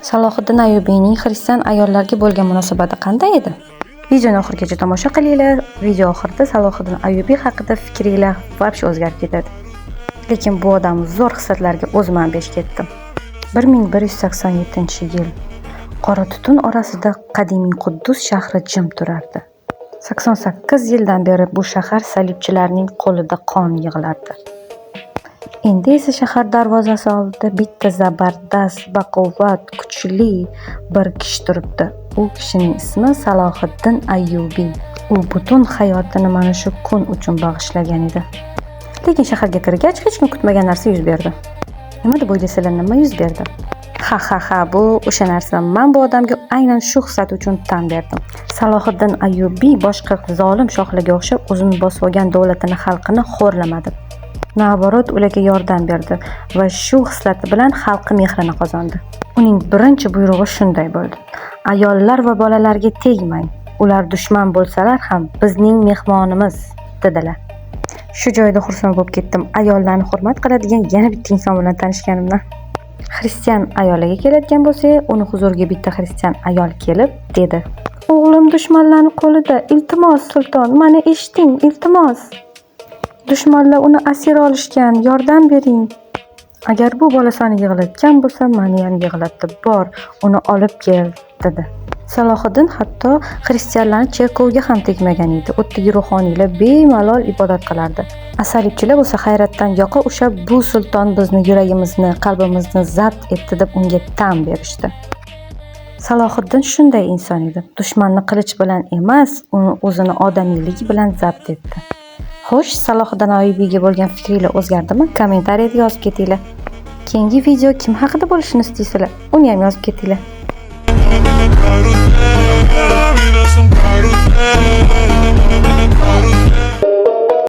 Salohiddin Ayyubiyning xristian ayollarga bo'lgan munosabati qanday edi? Videoni oxirigacha tomosha qilinglar. Video oxirida Salohiddin Ayyubiy haqida fikringlar вообще o'zgarib ketadi. Lekin bu odam zo'r xislatlarga o'zim ham besh ketdim. 1187-yil. Qora tutun orasida qadimiy Quddus shahri jim turardi. 88 yildan beri bu shahar salibchilarning qo'lida qon yig'lardi. Endi esa shahar darvozasi oldida bitta zabardast, baquvvat, kuchli bir kishi turibdi. U kishining ismi Salohiddin Ayyubiy. U butun hayotini mana shu kun uchun bag'ishlagan edi. Lekin shaharga kirgach hech kim kutmagan narsa yuz berdi. Nima deb o'ylaysizlar, nima yuz berdi? Ha ha ha, bu o'sha narsa. Men bu odamga aynan shu xislati uchun tan berdim. Salohiddin Ayyubiy boshqa zolim shohlarga o'xshab o'zini bosib olgan davlatini, xalqini xo'rlamadi. Наоборот, ularga yordam berdi va shu xislati bilan xalqi mehrini qozondi. Uning birinchi buyrug'i shunday bo'ldi: "Ayollar va bolalarga tegmang. Ular dushman bo'lsalar ham bizning mehmonimiz", dedilar. Shu joyda xursand bo'lib ketdim. Ayollarni hurmat qiladigan yana bitta inson bilan tanishganimdan. Xristian ayoliga keladigan bo'lsak, uni huzuriga bitta xristian ayol kelib dedi: "O'g'lim dushmanlarning qo'lida, iltimos sulton, mani eshiting, iltimos. Dushmanlar uni asir olishgan, yordam bering. Agar bu bola seni yig'latgan bo'lsa, meni ham yig'latdi. Bor, uni olib kel", dedi. Salohiddin hatto xristianlarni cherkovga ham tegmagan edi. U yerdagi ruhoniylar bemalol ibodat qilardi. Salibchilar bo'lsa hayratdan yoqa ushlab, bu sulton bizni yuragimizni, qalbimizni zabt etdi deb unga tan berishdi. Salohiddin shunday inson edi. Dushmanni qilich bilan emas, uni o'zini odamiyligi bilan zabt etdi. Xo'sh, Salohiddin Ayyubiyga bo'lgan fikringlar o'zgardimi? Kommentariyada yozib ketinglar. Keyingi video kim haqida bo'lishini istaysizlar? Uni ham yozib ketinglar.